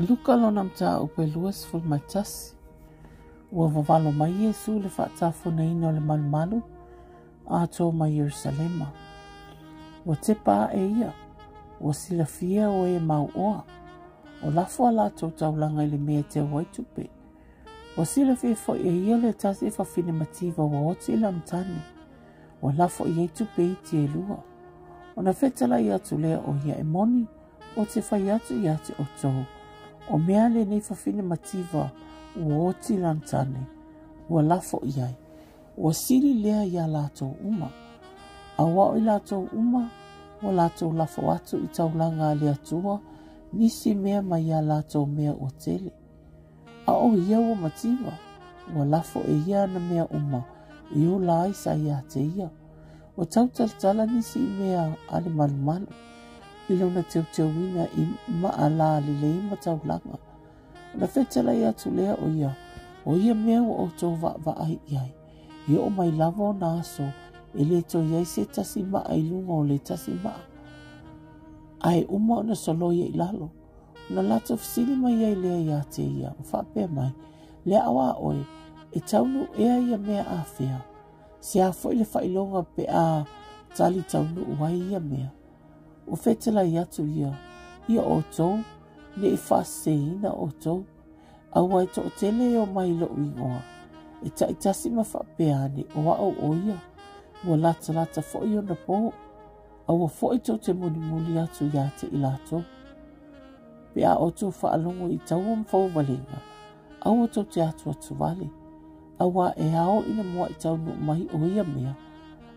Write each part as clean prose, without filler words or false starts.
Luka lona mataupu e 21. Ua vavalo mai Iesu i le faatafunaina o le malumalu atoa mai Ierusalema. Ua tepa aʻe ia, ua silafia o e mauoa, o lafo a latou taulaga i le mea e teu ai tupe. Ua silafia foi e ia le tasi fafine mativa ua oti i lana tane, ua lafo i ai tupe iti e lua. Ona fetalai atu lea o ia e moni, ou te fai atu ia te outou, o mea lenei fafine mativa ua oti lana tane, ua lafo i ai. Ua sili lea iā latou uma. Aua o i latou uma, ua latou lafo atu i taulaga a le Atua nisi mea mai ia latou mea ua tele. A o ia ua mativa, ua lafo e ia ana mea uma i ola ai sa ia te ia. Ua tautalatala nisi i mea a le malumalu, i lona teuteuina i maʻalā lelei ma taulaga. Ona fetalai atu lea o ia, o ia mea ua outou vaavaai i ai, e oo mai lava ona aso e le toe i ai se tasi maa i luga o le tasi maa, a e uma ona soloia i lalo. Ona latou fesili mai ai lea ia te ia, ma faapea mai, Le ao a oe, e taunuu ea ia mea afea? Se a foi le faailoga pe a tali taunuu ai ia mea? Ua fetalai atu ia ia outou, ne i faaseseina outou, aua e toatele e omai i lou igoa, e taitasi ma faapea ane, o au o ia, ua latalata foi ona po, aua foi tou te mulimuli atu ia te i latou. Pe a outou faalogo i taua ma fauvalega, aua tou te atuatu wale, aua e ao ina muaʻi taunuu mai o ia mea,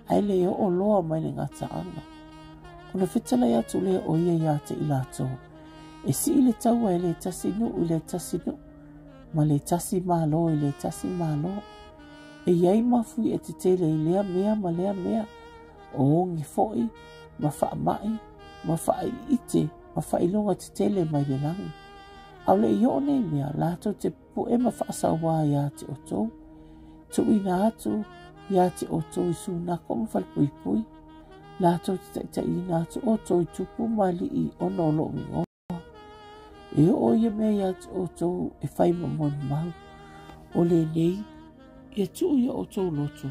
ae le oo loa mai le gataaga. Ona fetalai atu lea o ia iā te i latou, e sii le taua e le tasi nuu i le tasi nuu, ma le tasi malo i le tasi malo. E i ai mafuie tetele i lea mea ma lea mea, o oge foi, ma faamai, ma faaiite, ma faailoga tetele mai le lagi. Aole i oo nei mea, latou te pu'e ma faasauā iā te outou, tuuina atu iā te outou i sunako ma falepuipui, latou te taitaiina atu outou i tupu ma aliʻi ona o loʻu igoa. E oo ia mea iā te outou e fai ma molimau, o lenei, ia tuu ia outou loto,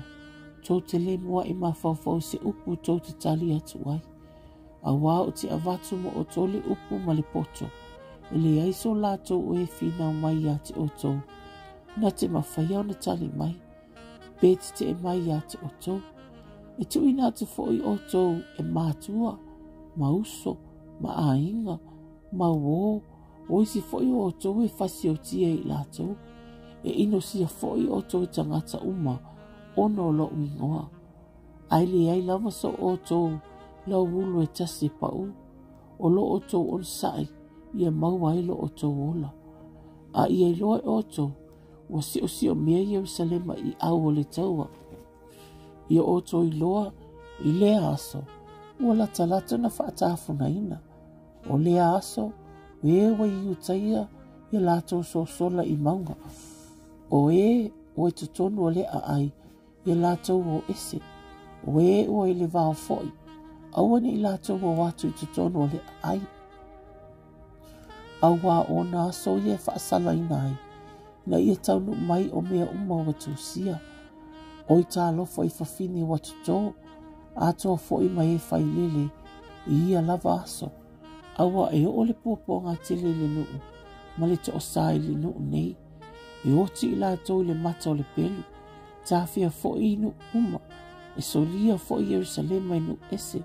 tou te le muaʻi mafaufau i se upu tou te tali atu ai. Aua ou te avatu mo outou le upu ma le poto, e leai so latou e finau mai iā te outou, na te mafaia ona tali mai, pe tetee mai iā te outou. E tuuina atu foi outou e matua, ma uso, ma aiga, ma uō, o isi foi o outou e fasiotia i latou, e inosia foi outou e tagata uma ona o loʻu igoa. Ae leai lava so outou lauulu e tasi e paʻū, o lo outou onosaʻi ia maua ai lo outou ola. A ia iloa e outou, ua siosiomia Ierusalema i au o le taua. Ia outou iloa i lea aso, ua latalata ona faatafunaina. O lea aso, o e ua i Iutaia ia latou sosola i mauga. O e ua i totonu o le aai, ia latou o ese, o e ua i le vao foi, aua ne i latou o atu i totonu o le aai. Auā o ona aso ia e faasalaina ai, ina ia taunuu mai o mea uma ua tusia. Oi talofa i fafine ua totō, atoa foi ma e failele i ia lava aso. Aua e oo le puapuaga tele i le nuu, ma le toosā i le nuu nei. E oti i latou i le mata o le pelu, tafea foi i nuu uma, e solia foi Ierusalema i nuu ese,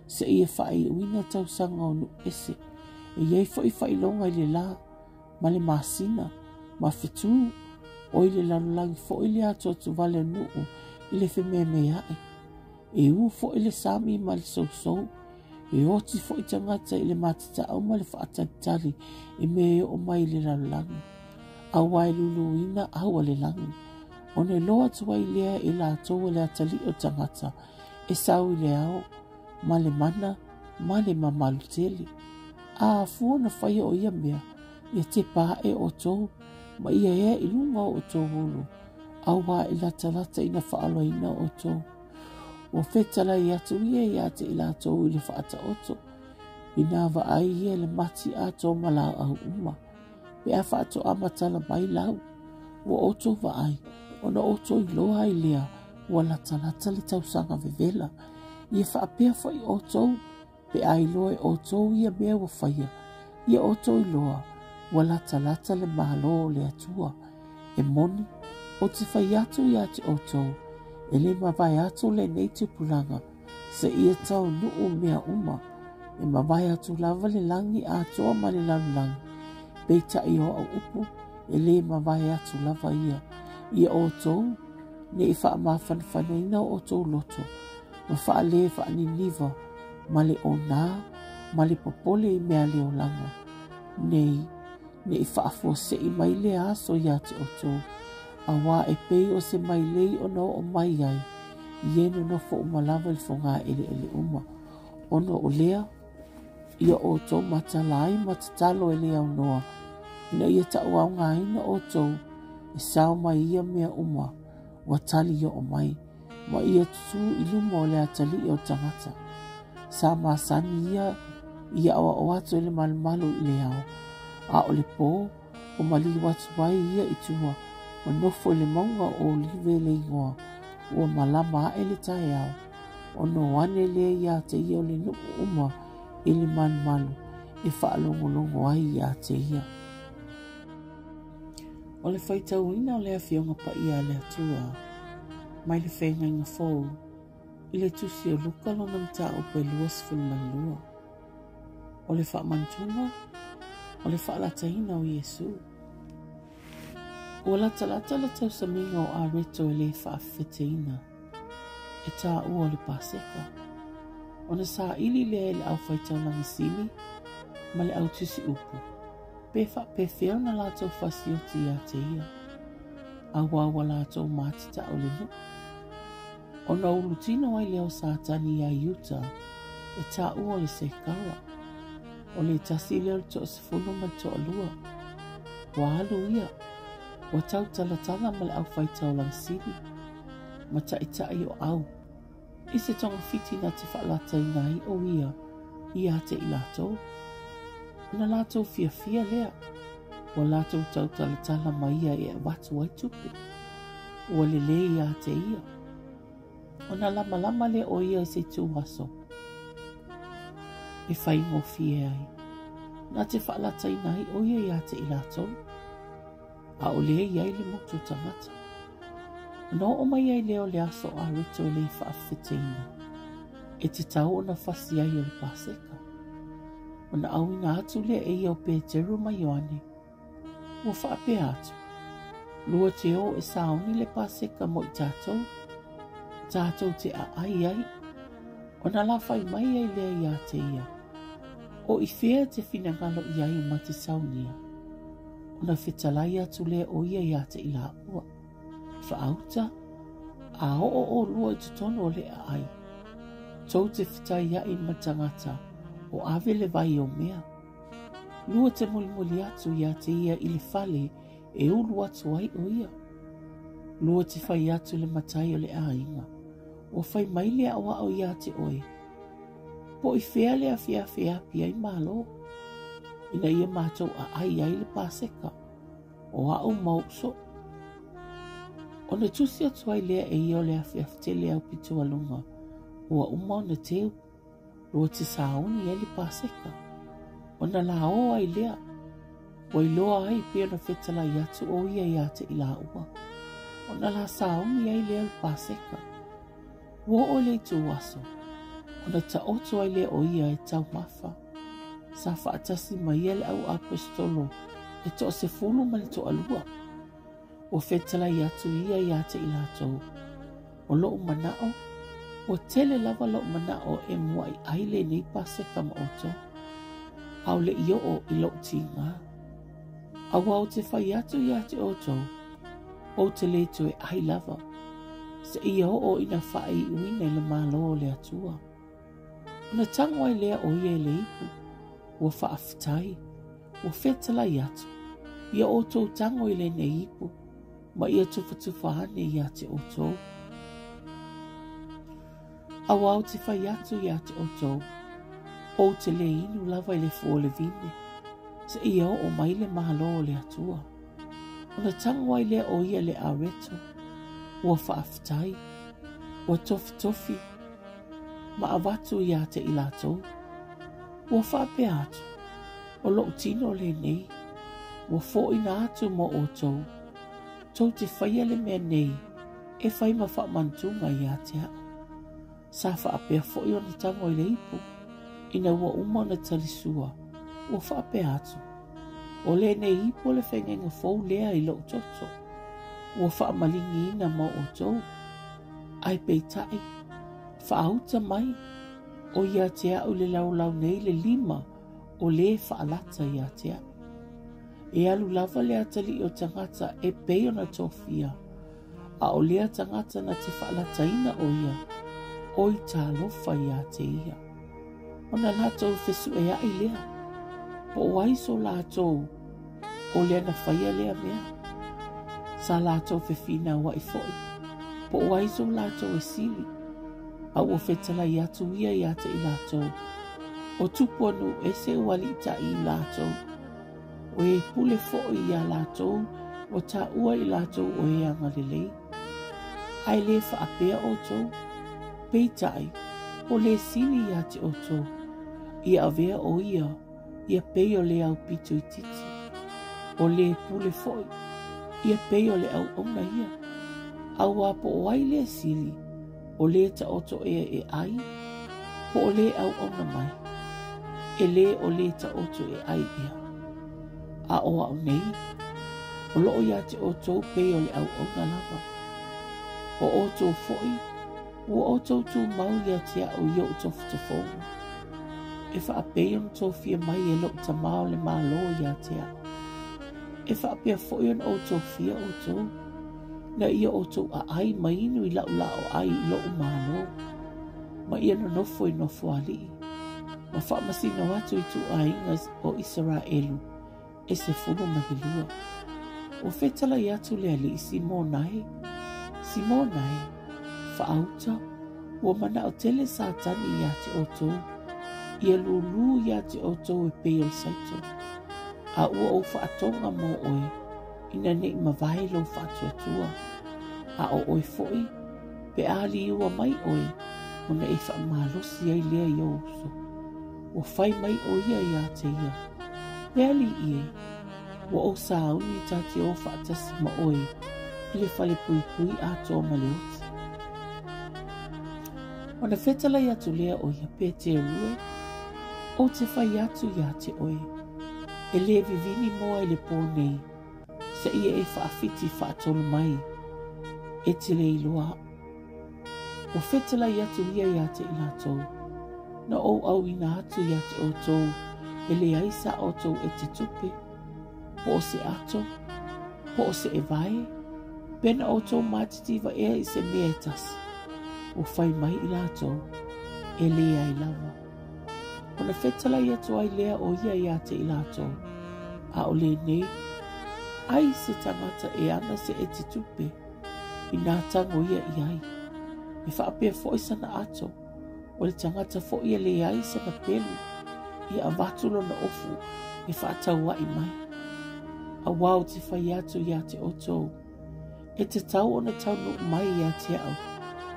seia faaiuina tausaga o nuu ese. E i ai foi faailoga i le lā, ma le masina, ma fetū, o i le lalolagi foi le atuatuvale o nuu i le femeameaʻi. E ū foi le sami ma le sousou, e oti foi tagata i le matatau ma le faatalitali i mea e oo mai i le lalolagi. Aua e luluina au a le lagi, ona iloa atu ai lea e latou o le atalii o tagata e sau i le ao ma le mana ma le mamalu tele. A afua ona faia o ia mea, ia tepa aʻe outou ma ia ea i luga o outou ulu, auā e latalata ina faaaloaina outou. Ua fetalai atu ia iā te i latou i le faataoto, inā vaai ia i le mati atoa ma laau uma. pe a faatoa matala mai lau, ua outou vaai, ona outou iloa ai lea ua latalata le tausaga vevela. Ia faapea foi outou, pe a iloa e outou ia mea ua faia, ia outou iloa ua latalata le Malo o le Atua. E moni, ou te fai atu ia te outou, e le mavae atu lenei tupulaga, seia taunuu mea uma. E mavae atu lava le lagi atoa ma le lalolagi, peitai o au upu, e le mavae atu lava ia. Ia outou, ne i faamafanafanaina o outou loto, ma faale faaniniva, ma le onā, ma le popole i mea le olaga nei, ne i faafuasei mai lea aso ia te outou, auā e pei o se mailei ona oo mai ai i e nonofo uma lava i le fogaeleele uma. Ona o lea, ia outou matala ai ma tatalo e le aunoa, ina ia tauaogaina outou e sao mai ia mea uma ua tali oo mai, ma ia tutū i luma o le atalii o tagata. Sa masani ia i aʻoaʻo atu i le malumalu i le ao, a o le pō, ua maliu atu ai ia i tua, ma nofo i le mauga o Olive le igoa, ua malama aʻe le taeao, ona o ane lea ia te ia o le nuu uma i le malumalu e faalogologo ai ia te ia. O le faitauina o le Afioga Paia a le Atua mai le Feagaiga Fou i le Tusi o Luka lona mataupu e 22. O le faamanatuga o le faalataina o Iesu. Ua latalata le tausamiga o Areto e le faafefeteina e taua o le Paseka. Ona saili lea e le aufaitaulaga sili ma le autusi upu, pe faapefea ona latou fasioti ia te ia, auā ua latou matatau le nuu. Ona ulutino ai lea o Satani iā Iuta e taua o le Sekara, o le tasi lea o le toasefulu ma le toalua. Ua alu ia, ua tautalatala ma le aufaitaulaga sili, ma taitai o au, i se togafiti na te faalataina ai o ia ia te i latou. Ona latou fiafia lea, ua latou tautalatala ma ia e avatu ai tupe. Ua lelei ia te ia. Ona lamalama lea o ia i se itu aso e faigofie ai. Na te faalataina ai o ia ia te i latou, a o lea i ai le motu tagata. Ona oo mai ai lea o le aso Areto e le faafefeteina, e tatau ona fasi ai o le Paseka. Ona auina atu lea e ia o Peteru ma Ioane, ua faapea atu, Lua te o e sauni le Paseka mo i tatou, tatou te aai ai. Ona la fai mai ai lea ia te ia, o i fea te finagalo i ai ma te saunia. Ona fetalai atu lea o ia ia te i laua. Faauta, a oo olua i totonu o le aai. Tou te fetaiai ma tagata o ave le vai o mea. Lua te mulimuli atu ia te ia i le fale e ulu atu ai o ia. Lua te fai atu le matai o le aiga. Ua fai mai le aʻoaʻo ia te oe. Po i fea le afiafi e api ai malo, ina ia matou aai ai le Paseka, o aʻu ma oʻu soo. Ona tusi atu ai lea e ia o le afiafi tele aupito a luga, ua uma ona teu, lua te sauni ai le Paseka. Ona la o ai lea, ua iloa ai pe ona fetalai atu o ia ia te i laua. Ona la sauni ai lea o le Paseka. Ua oo i le itu aso, ona taoto ai lea o ia e taumafa. Sa faatasi ma ia le au aposetolo e toasefulu ma le toalua. Ua fetalai atu ia ia te i latou, o loʻu manaʻo, ua tele lava loʻu manaʻo e muaʻi ai lenei Paseka ma outou, ʻaʻole i oo i loʻu tigā. Auā ou te fai atu ia te outou, ou te le toe ʻai lava, seia oo ina faaiuina i le Malo o le Atua. Ona tago ai lea o ia i le ipu, ua faafetai, ua fetalai atu, ia outou tago i lenei ipu, ma ia tufatufa ane ia te outou. Auā ou te fai atu ia te outou, ou te le inu lava i le fua o le vine, Seia oo mai le Malo o le Atua. Ona tago ai lea o ia i le areto, ua faafetai, ua tofitofi, ma avatu ia te i latou. Ua faapea atu, O lou tino lenei, ua foina atu mo outou, tou te faia le mea nei e fai ma faamanatuga ia te au. Sa faapea foi ona tago i le ipu, ina ua uma ona talisua, ua faapea atu, O lenei ipu o le feagaiga fou lea i lou toto, ua faamaligiina mo outou. Ae peitai, faauta mai, o ia te au i le laulau nei le lima o lē faalata ia te au. E alu lava le atalii o tagata e pei ona tofia, a o lea tagata na te faalataina o ia, oi talofa ia te ia. Ona latou fesueai lea, po o ai so latou o lea na faia lea mea. Sa latou fefinauai foi, po o ai so latou e sili, a ua fetalai atu ia ia te i latou, o tupu o nuu ese ua aliitaʻi i latou, o e pule foi iā latou ua taua i latou o e agalelei. Ae le faapea outou, peitai, o le sili ia te outou, ia avea o ia, ia pei o le aupito itiiti, o le pule foi, ia pei o le auauna ia. Auā po o ai le sili, o le taoto ea e ai, po o le auauna mai, e lē o le taoto e ai ea. A o au nei, o loo ia te outou pei o le auauna lava. O outou foi, ua outou tumau ia te au i ou tofotofoga, e faapei ona tofia mai e lou Tamā o le Malo ia te au. E faapea foi ona ou tofia outou, ina ia outou aai ma inu i lau laoai i lou Malo, ma ia nonofo i nofoalii, ma faamasino atu i ituaiga o Isaraelu e 12. Ua fetalai atu le Alii Simona e, Simona e, faauta, ua manao tele Satani ia te outou, ia lūlū ia te outou e pei o le saito, a ua ou faatoga mo oe, ina nei mavae lou faatuatua, a o oe foi, pe a liua mai oe, ona e faamalosi ai lea i ou uso. Ua fai mai ʻo ia iā te ia, Le Aliʻi e, ua ou sauni ta te o faatasi ma ʻoe i le fale puipui atoa ma le oti. Ona fetalai atu lea o ia Peteru e, Ou te fai atu iā te ʻoe, e lē vivini moa i le pō nei, seia e faawhiti faatolu mai, e te le iloa aʻu. Ua fetalai atu ia iā te i latou, Na ou ʻauina atu iā te ʻoutou e leai sa ʻoutou ʻete tupe, po o se ato, po o se ʻewae, pe na ʻoutou mātitiwa ea i se mea e tasi. Ua fai mai i latou, E leai lava. Ona fetalai atu ai lea o ia iā te i latou, A o lenei, ai se tagata e ana se ʻete tupe, inā tago ia i ai. E faapea foi sana ato, o le tagata foi e leai sana pelu, ia avatu lona ofu e faatauaʻi mai. Auā ou te fai atu iā te outou, e tatau ona taunuu mai iā te au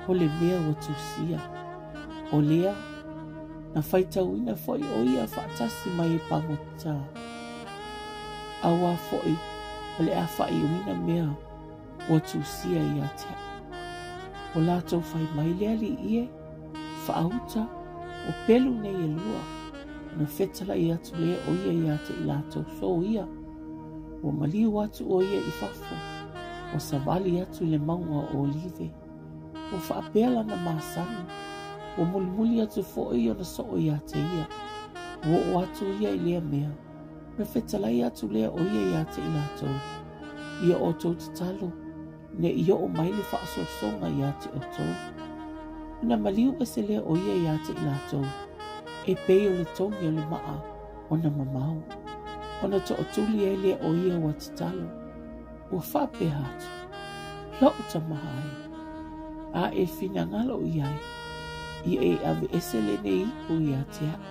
o le mea ua tusia. O lea, na faitauina foi o ia faatasi ma e pagotā. Auā foi o le a faaiuina mea ua tusia ia te au. Ua latou fai mai le Alii e, faauta, o pelu nei e lua, ona fetalai atu lea o ia ia te i latou so ia. Ua maliu atu o ia i fafo, ua savali atu i le mauga o Olive. Ua faapea lana masani, ua mulimuli atu foi ona soo ia te ia. Ua oo atu ia i lea mea, Ona fetalai atu lea o ia iā te i latou, Ia outou tatalo, ne i oo mai le faasoasoga iā te outou. Ona maliu ese lea o ia iā te i latou, e pei o le togi o le maa ona mamao. Ona tootuli ai lea o ia ua tatalo, ua faapea atu, Lou tama e, a e finagalo i ai, ia e aveese lenei ipu ia te aʻu.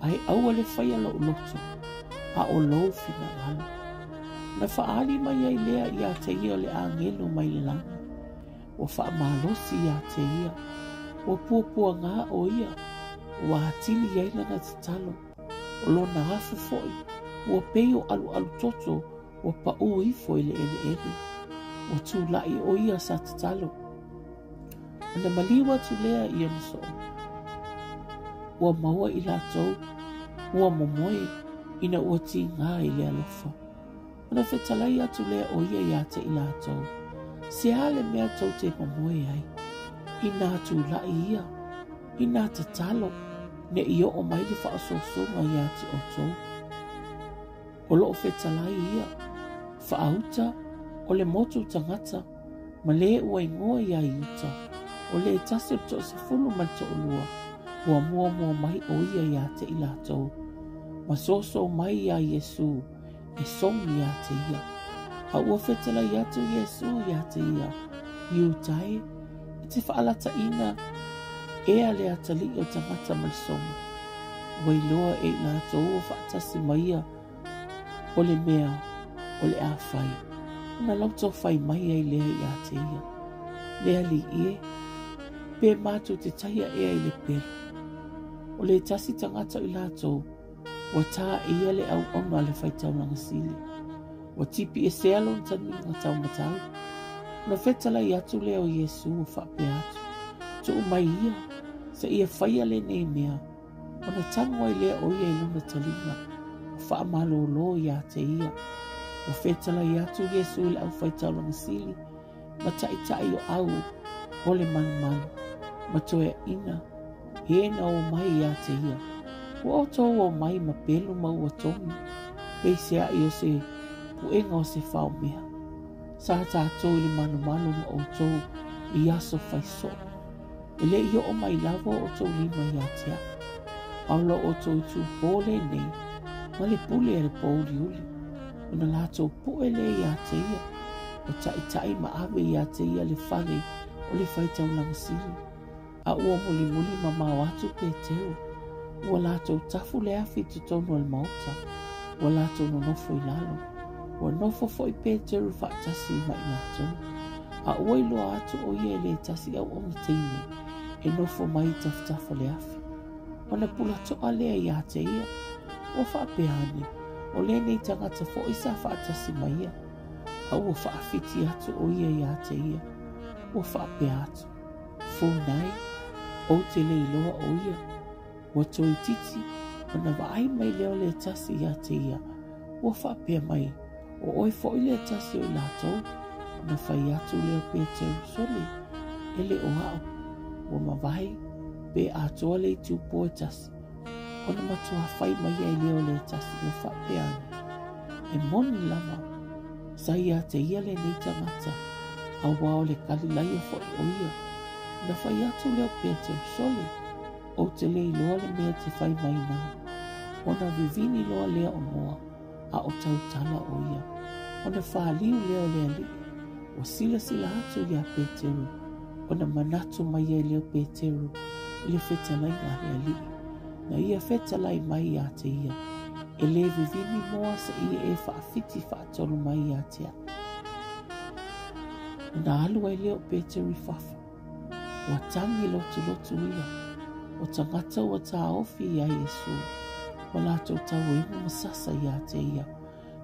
Ae aua le faia lou loto, a ʻo lou finagalo. Ona faaali mai ai lea iā te ia o le ʻāgelo mai le lani, ua faamalosi iā te ia, ua puapuagā ʻo ia, ua atili ai lana tatalo, ʻo lona afu foʻi, ua pei o ʻaluʻalu toto ua paʻū ifo i le ʻeleʻele. Ua tulaʻi ʻo ia sa tatalo. Ona maliu atu lea i ona soo. Ua maua i lākou, ua momoe, ina ua tīgā i le alofa. Ona fetalai atu lea ʻo ia iā te i lākou, Se a le mea tou te momoe ai? Inā tulaʻi ia, inā tatalo, ne i oo mai le faaosoosoga iā te ʻoutou. O loo fetalai ia, faauta, o le motu tagata, ma le ua igoa iā Iuta, o le tasi o le toasefulu ma le toalua, ua muamua mai ʻo ia iā te i lākou, ma soso mai iā Iesū e sogi iā te ia. A ua fetalai atu Iesū iā te ia, Iuta e, e te faalataʻina ea le atalii o tagata ma le sogi. Ua iloa e i lākou ua faatasi ma ia o le mea o le a fai, ona lautou fai mai ai lea iā te ia, Le alii e, pe mātou te taia ea i le pelu. O le tasi tagata o i lātou, ua tā e ia le auauna a le faitaulaga sili. Ua tipi esea lona taniga taumatau. Ona fetalai atu lea o Iesū ua faapea atu, Tuu mai ia, seia faia lenei mea, Ona tago ai lea o ia i lona taliga, ua faamalōlō iā te ia. Ua fetalai atu Iesū i le aufaitaulaga sili, ma taʻitaʻi o au o le malumalu, ma toeaʻina, e na o mai iā te ia. Ua ʻoutou o mai ma pelu ma ua togi, peiseaʻi o se puʻega o se fao mea. Sa tātou i le malumalu ma ʻoutou i aso fai soʻo. E le i oo mai lava o ʻoutou lima iā te aʻu, a o lo ʻoutou itupō lenei ma le pule a le pōuliuli, ona lātou poʻe lea iā te ia, ua taʻitaʻi ma ave iā te ia le fale o le faitaulaga sili, a ua mulimuli mamao atu Peteru, ua lātou tafu le afi i totonu o le maota, ua lātou nonofo i lalo, ua nofo foʻi Peteru faatasi ma i lātou. A ua iloa atu ʻo ia e le tasi auauna teine e nofo mai i tafatafa o le afi. Ona pulatoʻa lea iā te ia, ua faapea ane, o lenei tagata foʻi sa faatasi ma ia, a ua faawhiti atu ʻo ia iā te ia, ua faapea atu, Fūnai, ou te le iloa ʻo ia, ua toititi, ona vaai mai lea o le tasi iā te ia, ua faapea mai, O ʻoe foʻi le tasi o i lākou, ona fai atu lea o Peteru, Sole, e le o aʻu, ua mawae, pe atoa le itupō e tasi. Ona matuā fai mai ai lea o le tasi, ua faapea ane, E moni lava, sa iā te ia lenei tagata, auā o le Kalilaia foʻi ʻo ia. Ona fai atu lea o Peteru, Sole, ou te le iloa le mea te fai mai nā. Ona vivini loa lea o moa, a o tautala ʻo ia. Ona fāliu lea o le aliʻi, ua silasila atu iā Peteru, ona manatu mai ai lea o Peteru i le fetalaiga a le aliʻi. Na ia fetalai mai iā te ia, e lē vivini moa seia e faawhiti faatolu mai iā te aʻu. Ona alu ai lea o Peteru i fafo. Ua tangi lotulotu ia, o tagata ua tāofi iā Iesū, ua lātou tauinu ma sasa iā te ia,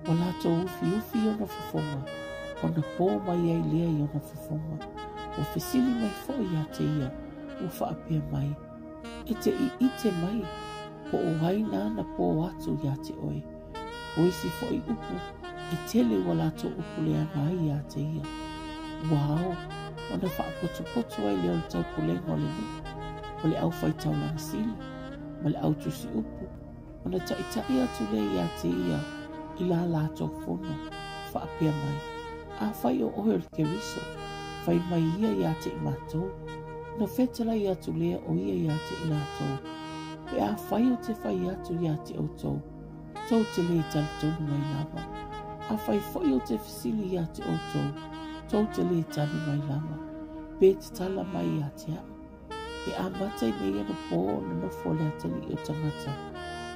ua lātou ufiufi i ona fofoga, ona pō mai ai lea i ona fofoga. Ua fesili mai foʻi iā te ia, ua faapea mai, E te ʻiʻite mai, po o ai nāna pō atu iā te ʻoe? O isi foʻi upu, e tele ua lātou upu leaga ai iā te ia. Ua ao, ona faapotupotu ai lea o le taupulega o le nuu, o le aufaitaulaga sili, ma le autusi upu, ona taʻitaʻi atu lea iā te ia i la lātou fono, faapea mai, Afai o ʻoe o le Keriso, fai mai ia iā te i mātou. Ona fetalai atu lea o ia iā te i lātou, Pe afai o te fai atu iā te ʻoutou, tou te lē talitonu mai lava. Afai foʻi o te fesili iā te ʻoutou, tou te lē tali mai lava, pe tatala mai iā te aʻu. E amata i nei ana pō ona nofo o le atalii o tagata.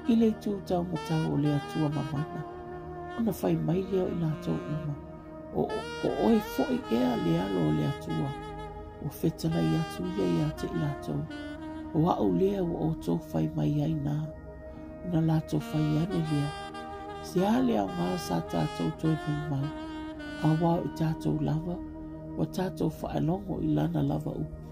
I le itu taumatau o le Atua Mamana, ona fai mai lea o i latou uma, O, o oe foi ea le alo o le Atua. Ua fetalai atu ia ia te i latou, O a'u lea ua outou fai mai ai na. Ona latou fai ane lea, Se a le aoga sa tatou toe molimau, auā o i tatou lava, ua tatou faalogo i lana lava upu.